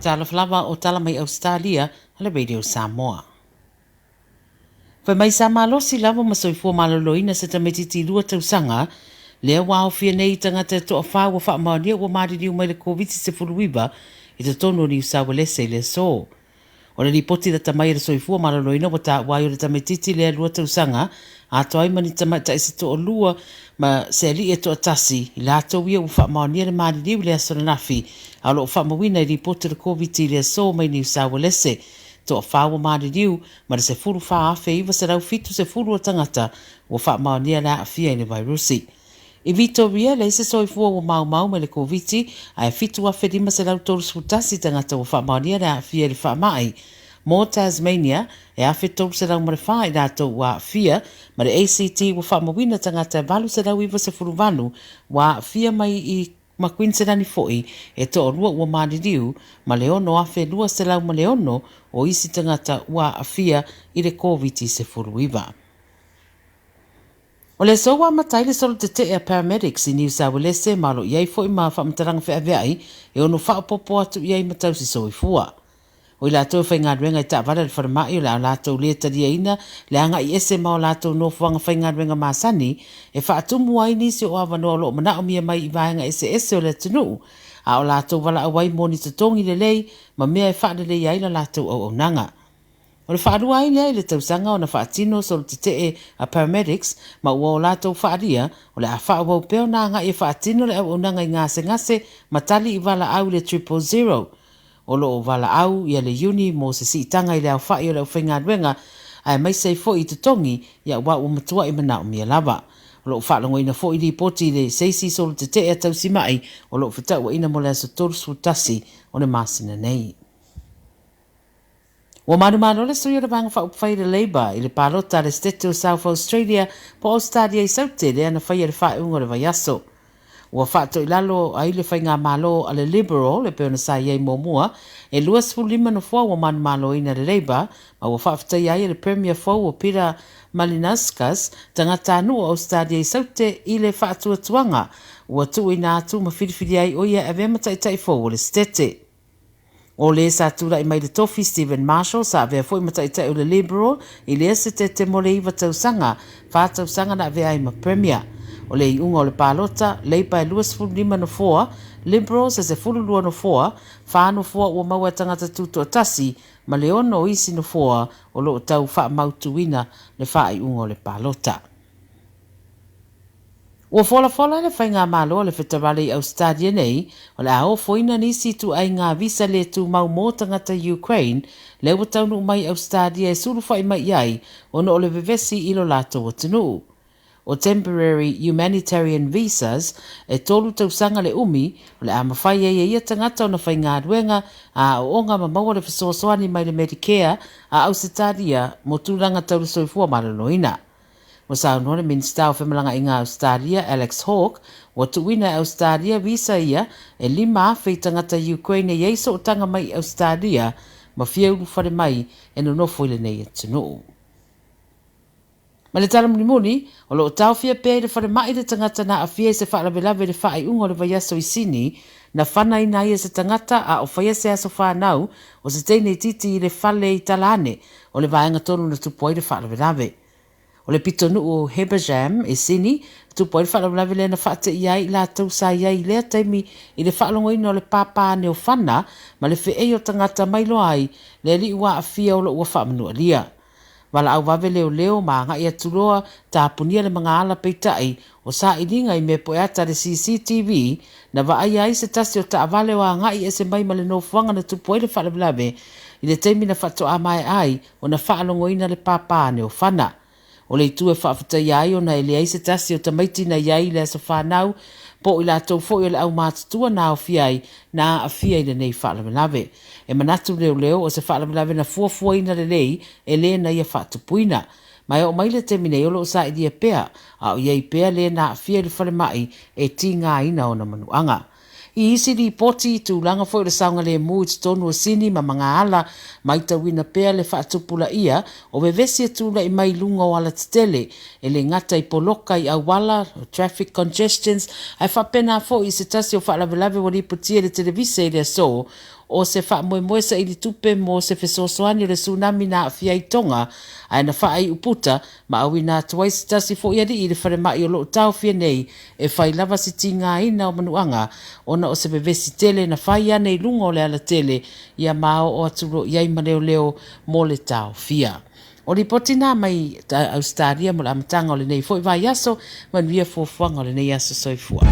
Talofa lava o tala mai Ausetalia a le Radio Samoa. Fai mai sa malosi lava ma soifua maloloina se tamaitiiti 2 tausaga, lea ua aofia nei i tagata e toafa ua faamaonia ua maliliu mai le Koviti-19 i totonu o Niu Sauelese i le aso. O le lipoti lata mai a le Soifua Maloloina ua taua ai o le tamaitiiti lea 2 tausaga, atoa ai ma ni tamaitai se toalua ma se alii e toatasi, i latou ia ua faamaonia le maliliu i le aso ananafi, a o lo o faamauina i lipoti o le Koviti i le aso mai Niu Sauelese. Toafa ua maliliu, ma le 14,970 o tagata ua faamaonia le aafia i le vairusi. I Vitoria, e leai se soifua ua maumau mai le Koviti, ae 7,531 tagata ua faamaonia le aafia i le faamai. Mo Tasmania, e 1,304 i latou ua aafia, ma le ACT ua faamauina tagata e 898 ua aafia mai i ma Kuiniselani foi, e toalua ua maliliu, ma le 6,206 o isi tagata ua aafia i le Koviti-19. O le aso ua amata ai le solo tetee a paramedics i Niu Sauelese ma o lo o i ai foi ma faamatalaga feaveai e ono faaopoopo atu i ai ma tausi soifua. O i latou e faigaluega i taavale a le falemai o le a latou le taliaina le agai ese ma o latou nofoaga faigaluega masani e faatumu ai nisi o avanoa o lo o manaomia mai i vaega eseese o le atunuu a o latou valaau ai mo ni totogi lelei ma mea e faaleleia ai la latou auaunaga. O le faalua ai lea i le tausaga ona faatino solo tetee a paramedics ma ua o latou faalia o le a faaauau pea ona agai e faatino le auaunaga i gasegase ma tali i valaau i le triple zero. O lo o valaau ia le Iuni mo se siitaga i le aofai o le aufaigaluega aemaise ai foi i totogi ia aua ua matuai manaomia lava. O lo o faalogoina foi lipoti i le se isi solo tetee a tausimai o lo o fetauaina mo le aso 31 o le masina nei. Ua manumalo le sui o le Vaega Faaupufai i le Labour i le palota a le Setete o South Australia po o Ausetalia i Saute lea na faia i le faaiuga o le vaiaso. Ua faatoilalo ai le faigamalo a le Liberal e pei ona sa i ai muamua, e 25 nofoa ua manumaloina e le Labour ma ua faafetaia ai e le Premier fou o Peter Malinauskas tagatanuu o Ausetalia i Saute i le faatuatuaga ua tuuina atu ma filifilia ai o ia e avea ma taitai fou o le Setete. O le sa tulai mai le tofi Steven Marshall sa avea foi ma taitai o le Liberal i lea setete mo le 9 tausaga, 4 tausaga na avea ai ma Premier. O le iuga o le palota, Labour e 25 nofoa, Liberals e 12 nofoa, 4 nofoa ua maua e tagata tutoatasi ma le 6 o isi nofoa o lo o tau faamautuina le faaiuga o le palota. Ua folafola le Faigamalo a le Feterale i Ausetalia nei, o le a ofoina nisi ituaiga visa le tumau mo tagata Ukraine lea ua taunuu mai i Ausetalia e sulufai mai i ai ona o le vevesi i lo latou atunuu. O Temporary Humanitarian Visas, e 3 tausaga le umi, o le a mafai ai e ia tagata ona faigaluega, aoaoga ma maua le fesoasoani mai le Medicare a Ausetalia mo tulaga tau le soifua maloloina. Ua saunoa le Minisita o Femalagaaiga a Ausetalia, Alex Hawke, ua tuuina e Ausetalia visa ia e 5,000 i tagata Ukraine e i ai sootaga mai i Ausetalia ma fia ulufale mai e nonofo i lenei atunuu. Ma le tala mulimuli, o lo o taofia pea i le falemai le tagata na aafia i se faalavelave i le faaiuga o le vaiaso i Sini, na fanaina ai e se tagata a o faia se aso fanau o se teine itiiti i le fale i tala ane o le vaega tonu na tupu ai le faalavelave. O le pitonuu o Hebersham i Sini, tupu ai le faalavelave lea na faateia ai i latou sa i ai i lea taimi i le faalogoina o le pāpā ane o fana ma le feei o tagata mai loa ai le alii ua aafia o lo ua faamanualia. Valaau vave leoleo ma agai atu loa tapunia le magaala peitai o sailiga i mea poeata a le CCTV na vaaia ai se tasi o taavale o agai ese mai ma le nofoaga na tupu ai le faalavelave i le taimi na faatoa maea ai ona faalogoina le pāpā ane o fana. O le itu e faafetaia ai ona e leai se tasi o tamaiti na i ai i le aso fanau po o i latou foi o le aumatutua na aofia ai na aafia i lenei faalavelave. E manatu leoleo o se faalavelave na fuafuaina lelei e le na ia faatupuina. Ma e oo mai le taimi nei o lo o sailia pea, a o i ai pea le na aafia i le falemai e tigaina ona manuaga. I isi lipoti, i tulaga foi o le saogalemu i totonu o Sini ma Magaala, maitauina pea le faatupulaia o vevesi e tulai mai i luga o alatetele, e le gata i poloka i auala, traffic congestions, ae faapena foi i se tasi o faalavelave ua lipotia i le televise i le aso. O se faamoemoe saili tupe mo se fesoasoani o le tsunami na aafia ai Tonga, ae na faaiu puta ma auina atu ai se tasi foi alii i le falemai o lo o taofia nei e fai lava si tigaina o manuaga ona o se vevesi tele na fai ane i luga o le alatele ia ma oo atu loa i ai ma leoleo mo le taofia. O lipoti na mai Ausetalia mo le amataga o lenei foi vaiaso. Manuia fuafuaga o lenei aso. Soifua.